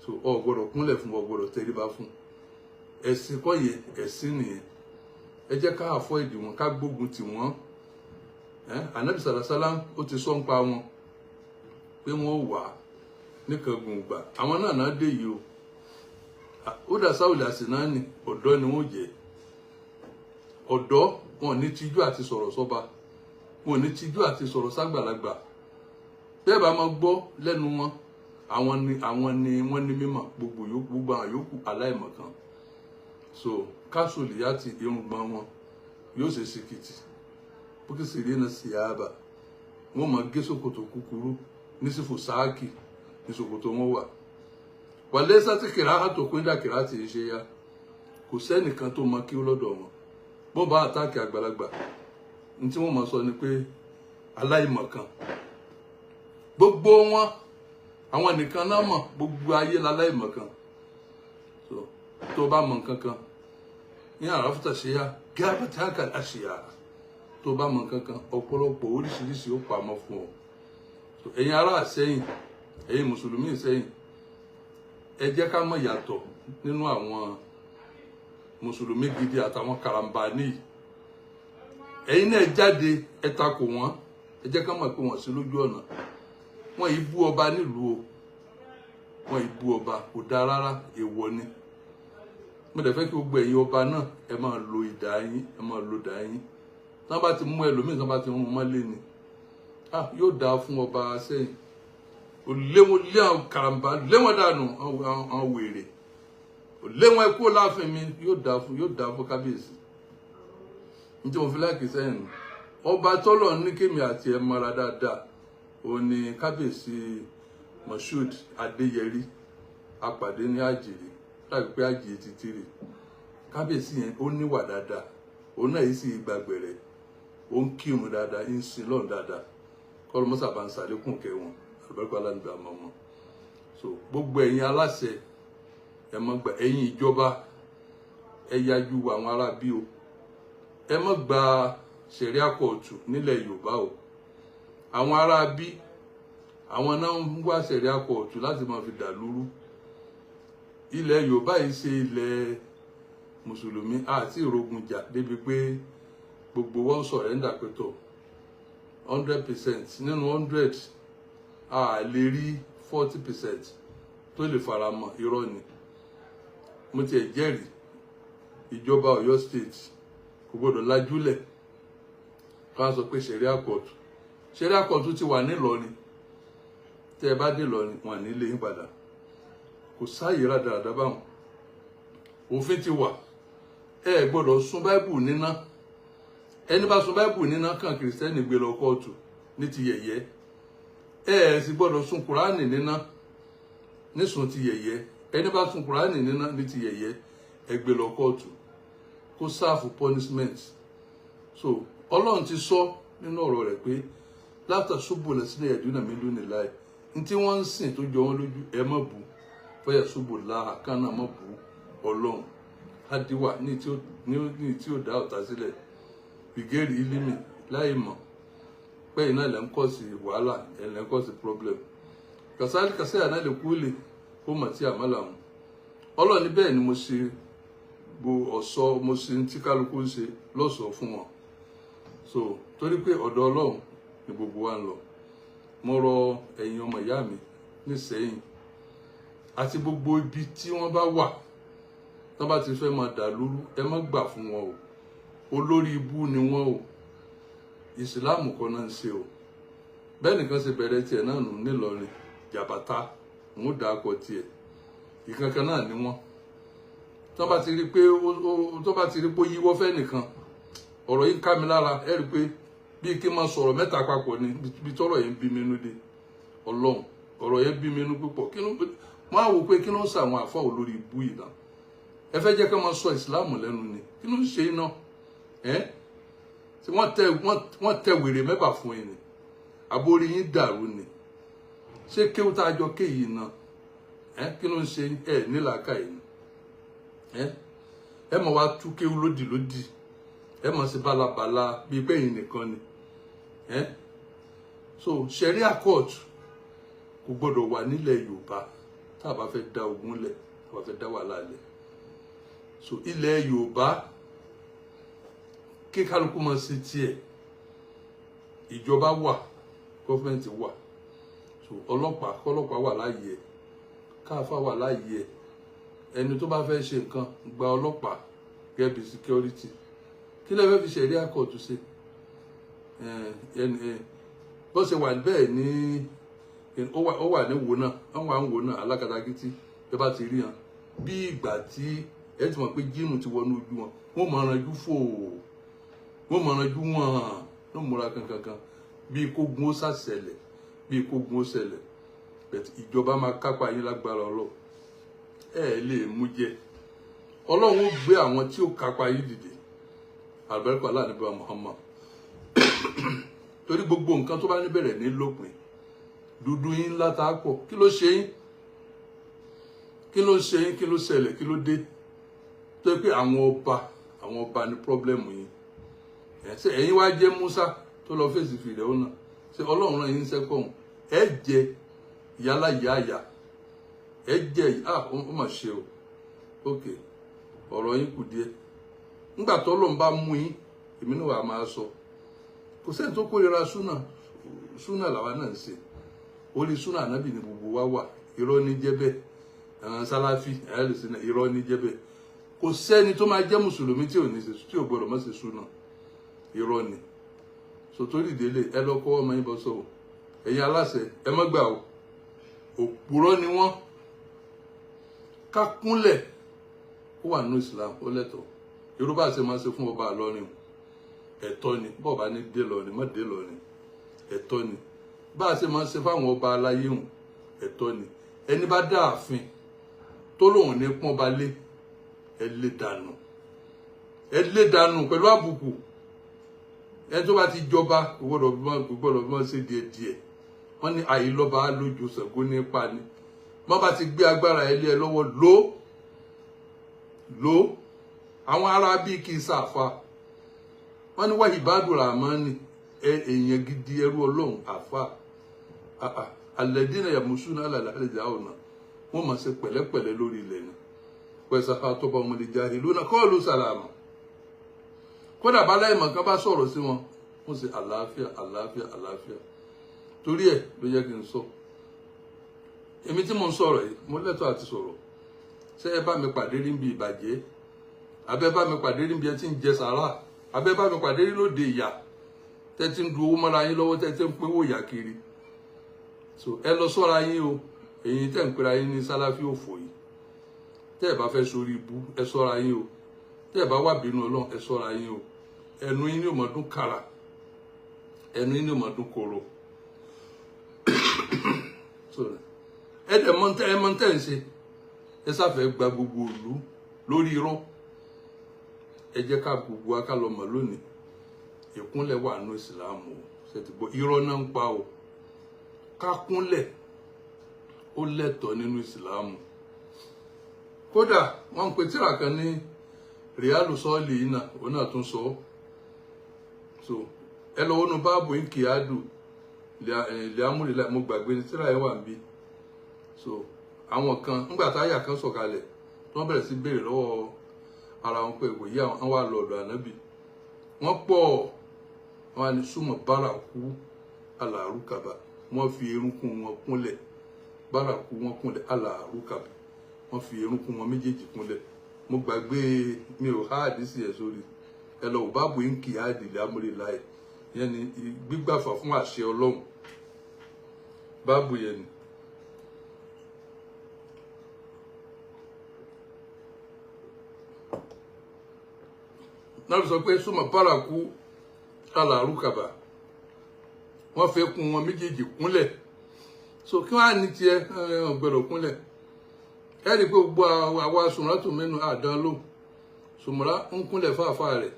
so o gbọ́dọ̀ kúnlẹ̀ fún, o gbọ́dọ̀ tẹríba fún. Ẹ̀sìn kọ́ yẹn, ẹ̀sìn nìyẹn. Ẹ jẹ́ ká àfọ́ ìdì wọn, ká gbógun tì wọ́n. Ànábì sàlásálám ó ti sọ ń pa wọn pé wọ́n wà nìkan gbòǹgbà. Àwọn náà náà dé yìí o. Ó dà sáwùlì àsìnáàní, ọ̀dọ́ ni wọ́n jẹ́. Ọ̀dọ́ wọn ní tijú àti sọ̀rọ̀ sọ́ba, wọn ní tijú àti sọ̀rọ̀ ságbàlagbà. Bẹ́ẹ̀ bá máa gbọ́ lẹ́nu wọn, àwọn ni wọ́n ní mímọ̀, gbogbo àwọn yòókù aláìmọ̀kan. So káṣùlì àti irùngbọ̀n wọn yóò ṣe ṣìkìtì. Bókè sì rí náà síyáàbà, wọ́n máa gé ṣòkòtò kúkúrú ní sífò sáàkì ní ṣòkòtò wọn wà. Wàlẹ́ sátì kìrá àtòkùn dà kìrá tì í ṣe ya. Kò sẹ́nìkan tó mọ kí ó lọ́dọ̀ wọn. Bọ́n bá àtàkì àgbàlagbà, ní tí wọ́n máa sọ ni pé aláìmọ̀kan. Gbogbo wọn, àwọn nìkan náà mọ̀, gbogbo ayé láláìmọ̀kan. So tó bá mọ nǹkan kan, ní àràfùtà ṣe ya, gábàtà kàdá ṣe ya. Tó bá mọ nǹkan kan, ọ̀pọ̀lọpọ̀ oríṣiríṣi ó pamọ́ fún ọ. Ẹ̀yin ará Ìsẹ́yìn, ẹ̀yin mùsùlùmí Ìsẹ́yìn, ẹ jẹ́ ká mọ̀ yàtọ̀ nínú àwọn mùsùlùmí gidi àtàwọn karambani. Ẹ̀yin náà jáde, ẹ takò wọ́n, ẹ jẹ́ ká mọ̀ pé wọ́n sí lójú ọ̀nà. Wọ́n yìí bú ọba nílùú o, wọ́n yìí bú ọba, kò dáa rárá, èèwọ̀ ni. Mo dẹ̀ fẹ́ kí gbogbo ẹ̀yin ọba náà ẹ máa lo idà yín, ẹ máa lo idà yín. Tí wọ́n bá ti mú ẹlòmíì, tí wọ́n bá ti rún mọ́lé ni, yóò dáa fún ọba Sẹ́yìn. Ò lé wọn, lé àwọn karambà, lé wọn dànù, àwọn wèrè, ò lé wọn kúrò láàfin mi, yóò dáa fún kábíyèsí. Ní tí mo fi láìkí Sẹ́yìn nù, ọba tọ́lọ̀ ní kémi àti ẹ̀ mọ́ra dáadáa, òun ni kábíyèsí Moshood Adéyẹrí, apàdé ní Àjèrè, láti pé Àjèrè títírì. Kábíyèsí yẹn ó níwà dáadáa, òun náà yìí sì gbàgbẹ̀rẹ̀, ó ń kírun dáadáa, ń sin lọ́run dáadáa. Kọ́lọ́ mọ́sà bá ń sàlékún kẹ́ wọn, àlùbáríkà alánìgbà mọ́ wọn. So gbogbo ẹ̀yin aláṣẹ, ẹ má gbà. Ẹ̀yin ìjọba, ẹ yájú àwọn ará bí o. Ẹ má gba ṣẹ̀ríà kóòtù nílẹ̀ Yorùbá o. Àwọn ará bí àwọn náà ń wá ṣẹ̀ríà kóòtù láti máa fi dàlúrú. Ilẹ̀ Yorùbá yìí ṣe ilẹ̀ mùsùlùmí àti ìrogun jà débi pé gbogbo wọn sọ̀rẹ́ńdà pé tó 100% nínú 100 a lè rí 40% tó lè faramọ́. Irọ́ ni. Mo tiẹ̀ jẹ́rìí ìjọba Ọ̀yọ́ State kò gbọdọ̀ lajúlẹ̀ ká sọ pé ṣẹ̀ríà kóòtù, ṣẹ̀ríà kóòtù ti wà nílọrin. Tẹ́ ẹ bá dé Ìlọrin, wọn nílé yín padà. Kò sáàyè rádaràdà báwọn. Òfin ti wà. Ẹ gbọ́dọ̀ sun báìbù níná. Ẹni bá sun báìbù níná kan kìrìsìtẹ́nì gbé lọ kóòtù ní ti yẹ̀yẹ́. Ẹ sì gbọ́dọ̀ sun kùránì níná nísun ti yẹ̀yẹ́. Ẹni bá sun kùránì níná ní ti yẹ̀yẹ́, ẹ gbé lọ kóòtù kó sáàfù punishment. So Ọlọ́run ti sọ nínú ọ̀rọ̀ rẹ̀ pé látàṣubù lẹ́sìn ẹ̀dúnà mi lónìí láì ní tí wọ́n ń sìn tó jọ wọ́n lójú, ẹ má bú fọyà ṣubú láhà kánà má bú Ọlọ́run adiwa ní tí ó dá ọ̀tá sílẹ̀ bìgẹ́rì ilimi láì mọ̀ pé iná lẹ́ ń kọ́ sí wàhálà, ẹ̀ lẹ́ ń kọ́ sí problem. Kàsáàlì kàsáyà náà lè kú lè ó mọ̀ tí àmọ́ làwọn Ọlọ́run ní bẹ́ẹ̀ ni mo ṣe bo ọ̀ṣọ́, mo ṣe tí kálukú ń ṣe lọ́ṣọ̀ọ́ fún wọn. So torí pé ọ̀dọ̀ Ọlọ́run ni gbogbo wa ń lọ. Mo rọ ẹ̀yin ọmọ ìyá mi nísẹ̀yìn àti gbogbo ibi tí wọ́n bá wà tán bá ti fẹ́ máa dà lúrú, ẹ má gbà fún wọn o. Olórí ibú ni wọ́n o. Ìsìláàmù kan náà ń ṣe o. Bẹ́ẹ̀ nìkan ṣe bẹ̀rẹ̀ tiẹ̀ náà nù nílọrin jàbàtà ń ó dàá kọ tiẹ̀ ìkankan náà ni wọ́n. Tán bá ti rí pé tán bá ti rí pé ó yíwọ́ fẹ́ nìkan, ọ̀rọ̀ yìí ń ká mi lára. Ẹ rí i pé bí kí n máa sọ̀rọ̀ mẹ́ta papọ̀ ni bí tọ́rọ̀ yẹn ń bí mi nú dé. Ọlọ́run, ọ̀rọ̀ yẹn bí mi nú púpọ̀. Kí ló máa wò pé kí ló ń sa àwọn àfọ olórí ibú yìí náà? Ẹ fẹ́ jẹ́ ká máa sọ ìsìláàmù lẹ́nu ni. Kí ló ń ṣe iná ẹ́ tí wọ́n tẹ wèrè mẹ́bà fún yín ni? Àbórí yín dàrú ni? Ṣé kéwú tá a jọ ké yìí náà ẹ́ kí ló ń ṣe ẹ nílàáká yìí ni? Ẹ mọ̀ wá tú kéwú lódì lódì, ẹ mọ̀ sí bálabàla bíi pé yìí nìkan ni. So ṣẹ̀ríà court kò gbọ́dọ̀ wà nílẹ̀ Yorùbá tá a bá fẹ́ dá ogun lẹ̀, tá a bá fẹ́ dá wàhálà lẹ̀. So ilẹ̀ Yorùbá kí kálukú máa ṣe tiẹ̀. Ìjọba wà, gọ́fẹ̀mẹ̀ntì wà, so ọlọ́pàá kọ́lọ́pàá wà láàyè ẹ̀, káfá wà láàyè ẹ̀. Ẹni tó bá fẹ́ ṣe nǹkan gba ọlọ́pàá gẹ́gẹ́ bí security. Kí lẹ fẹ́ fi ṣẹ̀ríà court ṣe? Bó ṣe wà bẹ́ẹ̀ ní ó wà ní wo náà, wọ́n wà ń wo náà alákatakítí. Bí bá ti rí hàn bí ìgbà tí ẹ ti mọ̀ pé jíìmù ti wọnú ojú wọn, wọ́n mọ̀ ọ́njú fò, wọ́n mọ̀ ọ́njú wọ̀n ló múra kankankan bí kógun ó ṣàṣẹlẹ̀, bí kógun ó ṣẹlẹ̀. Bẹ̀tẹ̀ ìjọba máa kápá yín lágbára Ọlọ́run. Ẹ lè mú jẹ. Ọlọ́run ó gbé àwọn tí ó kápá yín dìde. Àlùbáríkà aláàánú Muhammad. Torí gbogbo nǹkan tó bá níbẹ̀rẹ̀ ní lópin. Dúdú yín ńlá tá a pọ̀. Kí ló ṣe yín? Kí ló ṣe yín? Kí ló ṣẹlẹ̀? Kí ló dé? Tó yẹ pé àwọn ọba ní pọ́blẹ́mù yín. Ṣé ẹ̀yin wá jẹ́ Musa tó lọ fèsì fìrẹ́ ọ̀nà? Ṣé Ọlọ́run rán yín sẹ́kọ̀ọ́? Ẹ jẹ ìyálà ìyá àyà. Ẹ jẹ ó mà ṣe o. Ok, ọ̀rọ̀ yín kù díẹ̀. Nígbà tó Ọlọ́run bá mú yín, èmi náà wà máa sọ. Kò sẹ́ni tó kórira súnà, súnà làwa náà ń ṣe. Orí súnà ànábì ni gbogbo wa wà. Irọ́ ní jẹ́ bẹ́ẹ̀. Àwọn sálàfí, àyàlùsínà, irọ́ ní jẹ́ bẹ́ẹ̀. Kò sẹ́ni tó máa jẹ́ mùsùlùmí tí ò ní ṣe, tí ò gbọdọ̀ má ṣe súnà. Irọ́ ni. So torí ìdílé ẹ lọ kọ́ ọmọ yín bọ́ sọ́wọ́. Ẹ̀yin aláṣẹ, ẹ má gbà o. Òpùrọ́ ni wọ́n. Ká kúnlẹ̀ ó wà nínú Islam, ó lẹ́tọ̀ọ́. Irú bá ṣe máa ṣe fún ọba Ìlọrin o. Ẹ̀tọ́ ni. Bọ́ọ̀ bá ní dé lọ́rin, má dé lọ́rin. Ẹ̀tọ́ ni. Bá a ṣe máa ṣe fáwọn ọba aláyé hùn, ẹ̀tọ́ ni. Ẹni bá dá ààfin tó lóun ní pọ́n ba lé, ẹ lé dànù. Ẹ lé dànù pẹ̀lú àbùkù. Ẹni tó bá ti jọba kò gbọ́dọ̀ bí wọ́n ṣe díẹ̀díẹ̀. Wọ́n ní àìlọ́ba lójú Ṣàngó nípa ni. Wọ́n bá ti gbé agbára ẹ lé ẹ lọ́wọ́, lò lò. Àwọn ará bíi kì í sàfà, wọ́n ní wáyé ìbádùn àmọ́ni èèyàn gidi, ẹrú Ọlọ́run àfà alẹ́dínà yàmùsùn alàlẹ́ àlejò àwọn wọ́n máa ṣe pẹ̀lẹ́pẹ̀lẹ́ lórí ilẹ̀ ni. Pẹ̀sà àtọ́bà ọmọdé jáde lónà kọ́ọ̀lù sàlámù. Kódà bá láìmọ̀ kan bá sọ̀rọ̀ sí wọn, wọ́n ṣe àlàáfíà àlàáfíà àlàáfíà. Torí ẹ̀ ló yẹ kí n sọ, èmi tí mo ń sọ̀rọ̀ yìí, mo lẹ́tọ̀ọ́ àti sọ̀rọ̀. Ṣé ẹ bá mi pàdé rí níbi ìbàjẹ́? Abẹ́ bá mi pàdé rí níbi ẹ ti ń jẹ sàrà? Abẹ́ bá mi pàdé rí lóde ìyà tẹ́ ti ń du owó mọ́ra yín lọ́wọ́, tẹ́ ti ń pínwó ìyà kiri? So ẹ lọ sọ́ra yín o, èyí tẹ́ ń pera yín ní sálàfí òfò yìí. Tẹ́ ẹ bá fẹ́ sórí ibú, ẹ sọ́ra yín o. Tẹ́ ẹ bá wà bínú Ọlọ́run, ẹ sọ́ra yín o. Ẹnu yín ní ó máa dún kàrà, ẹnu yín ní ó máa dún koro. Ẹ dẹ̀ mọ̀ ẹ mọ̀ tẹ́ ń ṣe. Ẹ sáfẹ́ gba gbogbo ìlú lórí irọ́. Ẹ jẹ́ ká gbogbo wa ká lọ mọ̀ lónìí, ìkúnlẹ̀ wà nínú ìsìlámù o. Ṣe ti gbọ́? Irọ́ náà ń pa o. Ká kúnlẹ̀ ó lẹ́tọ̀ọ́ nínú ìsìlámù. Kódà wọ́n ń pe tírà kan ní Rìálù Sọ́ọ̀lì yìí náà, òun náà tún sọ. So ẹ lọ wọnú báàbò ìkìyàdù lẹ́àmúrìlá, mo gbàgbé ní tírà yẹn wà níbí. So àwọn kan ńgbà táyà kan sọ̀kalẹ̀, tí wọ́n bẹ̀rẹ̀ sí béèrè lọ́wọ́ ara wọn pé kò yí àwọn, wà lọ́dọ̀ ànábì. Wọ́n pọ̀, wọ́n á ní súnmọ́ bárakú alàrúkàbà, wọ́n fi erunkún wọn kúnlẹ̀. Bárakú wọn kúnlẹ̀, alàrúkàbà, wọ́n fi erunkún wọn méjèèjì kúnlẹ̀. Mo gbàgbé, mi ò há àdísì ẹ̀ sórí. Ẹ lọ wò báàbò ń kì í àdìlẹ̀ amúrelá ẹ̀, yẹn ni gbígbàfà fún àṣẹ Ọlọ́run. Báàbò yẹn ni. Náà sọ pé súnmọ́ bárakú alàrúkàbà, wọ́n fẹ́ kún wọn méjèèjì kúnlẹ̀. So kí wọ́n á ní tiẹ̀ gbọ́dọ̀ kúnlẹ̀. Ẹ rí i pé gbogbo àwa sùmùrà tó mẹ́nu àdán ló sùmùrà ń kúnlẹ̀ fáfá rẹ̀.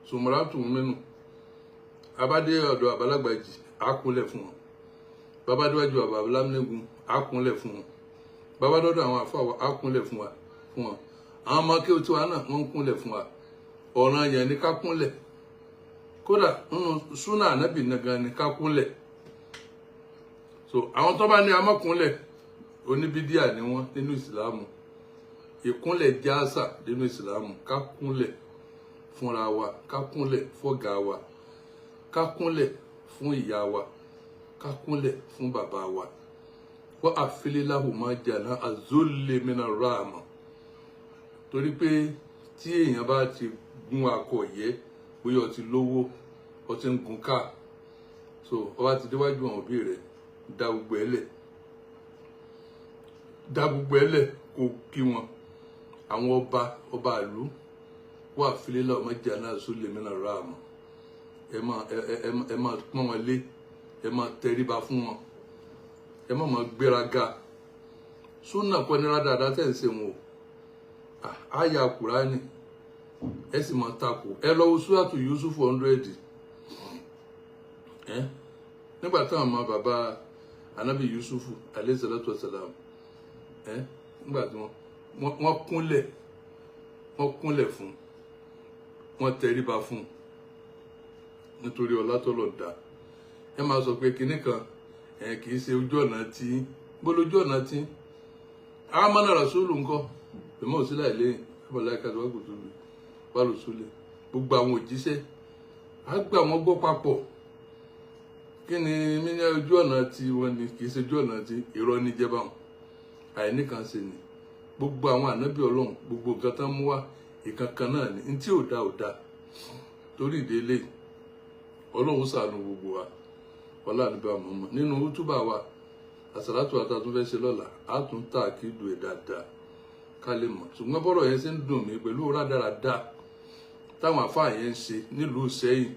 Sùmùrà tó mẹ́nu abádé ọ̀dọ̀ àbálágbàjì á kúnlẹ̀ fún wọn. Babadéwájú àbálámẹ́gun á kúnlẹ̀ fún wọn. Babadọ́dọ̀ àwọn àfáwà á kúnlẹ̀ fún wọn. Àwọn ọmọ kí o tiwa náà wọ́n ń kúnlẹ̀ fún wa. Ọ̀ràn yẹn ni ká kúnlẹ̀. Kódà nínú súnà ànábì nàgan ni ká kúnlẹ̀. So àwọn tó bá ní amọ́kúnlẹ̀, oníbídíà ni wọ́n nínú ìsìlámù. Ìkúnlẹ̀ jáàsà nínú ìsìlámù. Ká kúnlẹ̀ fúnra wa, ká kúnlẹ̀ fọ́gà wa, ká kúnlẹ̀ fún ìyá wa, ká kúnlẹ̀ fún bàbá wa. Wọ́n àfiléláhù máa jàná azólèmínà ráàmù. Torí pé tí èèyàn bá ti gún akọ yẹ, bóyá ó ti lówó, ó ti ń gun ká, so ó bá ti déwájú àwọn òbí rẹ̀, dá gbogbo ẹ lẹ̀, dá gbogbo ẹ lẹ̀ kó kí wọn. Àwọn ọba ọba ìlú wà fílélà ọmọ jàná azólèmínà ráàmù. Ẹ máa pọ́n wọn lé, ẹ máa tẹríba fún wọn, ẹ má máa gbéraga. Súnà kọ́ ní rádaràda tẹ̀ ń ṣe wọn o. Àyà Kùránì ẹ sì máa takò. Ẹ lọ wo Súrátù Yúsúfù 100. Ẹ nígbà táwọn ọmọ bàbá Ànábì Yúsúfù alayhi salatu wassalam, ẹ nígbà tí wọ́n kúnlẹ̀, wọ́n kúnlẹ̀ fún, wọ́n tẹríba fún nítorí ọlá tọ́lọ̀ dá. Ẹ máa sọ pé kinní kan ẹ kì í ṣe ojú ọ̀nà tí gbólójú ọ̀nà tí amánà rasúlù ńkọ́ ìmọ̀ òsílẹ̀ lẹ́yìn abọ̀láìka tó wà kò tóbi wà lòsúlẹ̀. Gbogbo àwọn òjíṣẹ́ á gbà wọ́n gbọ́ papọ̀. Kí ni mí ní ojú ọ̀nà tí wọ́n ní kì í ṣe ojú ọ̀nà tí irọ́ ní jẹ́ báwọn àìní kan ṣe ni. Gbogbo àwọn ànábì Ọlọ́run, gbogbo nǹkan tán mú wá ìkankan náà ni ntí ò da ò da. Torí ìdílé Ọlọ́run ṣàánú gbogbo wa. Ọlá àdúgbò àmọ́mọ́ nínú útúbà wa àsàlátù àtàtún fẹ́ ṣe lọ́la, á tún tà kí dùn ẹ̀ dáadáa ká lè mọ̀. Ṣùgbọ́n bọ́rọ̀ yẹn ṣe ń dùn mí pẹ̀lú rádaràda táwọn àfáà yẹn ń ṣe nílùú Ìṣẹ́yìn,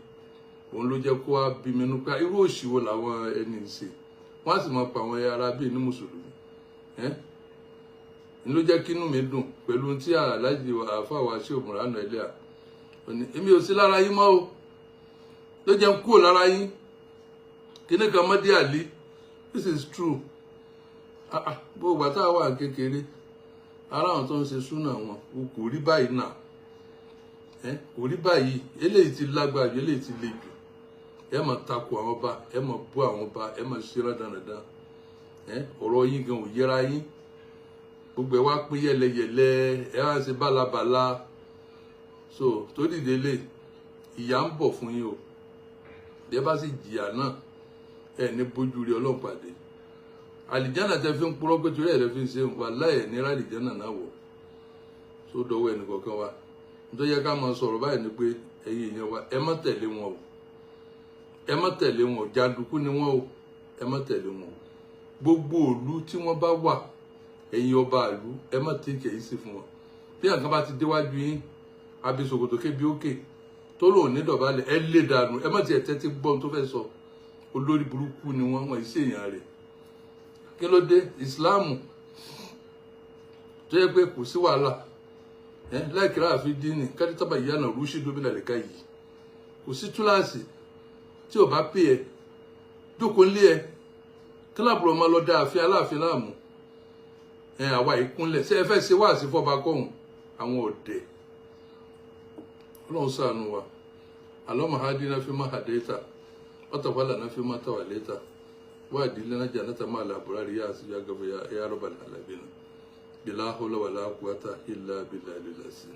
òun ló jẹ́ kó wá bí mi nú pé irú òṣì wo làwọn ẹni ń ṣe. Wọ́n á sì máa pa àwọn ará bíi ní mùsùlùmí. Ẹ́ ń ló jẹ́ kínú mi dùn pẹ̀lú tí aláàjì àfáà wa ṣe òmùránù ẹlẹ́à òní èmi ò sí lára yín mọ́ o, ló jẹ́ ń kúrò lára yín. Kíní kan mọ́dé àlí, this is true. Gbogbo àtà wà kékeré ara àwọn tó ń ṣe súnà wọn kò rí báyìí náà, kò rí báyìí. Eléyìí ti lágbára jù, eléyìí ti le jù. Ẹ máa takò àwọn ọba, ẹ máa bú àwọn ọba, ẹ máa ṣe rádaràda. Ọ̀rọ̀ yín gan ò yẹra yín, gbogbo ẹ wá pín yẹlẹyẹlẹ, ẹ wá ṣe bálabàla. So tó dìde lé, ìyà ń bọ̀ fún yín o. Bí ẹ bá sì jìyà náà, ẹ ní bójú rí Ọlọ́run pàdé. Àlìjánà tẹ fi ń purọ́ pé torí ẹ̀ lè fi ń ṣe wà láì ní àlìjánà náà wọ̀. Tó dọwọ́ ẹnì kọ̀ọ̀kan wa, nítorí yẹ ká máa sọ̀rọ̀ báyìí ni pé ẹ̀yin èèyàn wa, ẹ má tẹ̀lé wọn o, ẹ má tẹ̀lé wọn o, jàǹdùkú ni wọn o, ẹ má tẹ̀lé wọn o. Gbogbo ìlú tí wọ́n bá wà, ẹ̀yin ọba ìlú, ẹ má tẹ̀kẹ̀ yìí sí fún wọn. Bí nǹkan bá ti déwájú yín, àbí ṣòkòtò kébi ókè tó lòun ní dọ̀bálẹ̀, ẹ lè dànù, ẹ má tiẹ̀ tẹ́tí gbọ́n tó fẹ́ sọ. Olórí burúkú ni wọ́n, wọ́n ṣe èèyàn rẹ̀. Kí ló dé? Ìsìláàmù tó yẹ pé kò sí wàhálà láìkírá àfi dínì kádítàbà ìyá náà rúṣì dómìnà lẹ́ka yìí, kò sí túláàsì tí ò bá pè ẹ́ jókòó ńlé ẹ, kíláàbù ọmọ lọ dá àfin aláàfin láàmú. Àwa ìkúnlẹ̀ ṣé ẹ fẹ́ ṣe wáàsí fọba kọ́hún àwọn ọ̀dẹ̀? Ọlọ́run ṣàánú wa. Alọ́mọ hadina fi má hadẹ́ta wọ́tàwálà náà fi má tàwálẹ́ta wáàdí lẹ́nà jannata má làbúrárì yá àti yá gàfẹ́ yá rabbal alamin bila hawla wala quwwata illa billahi al-azim.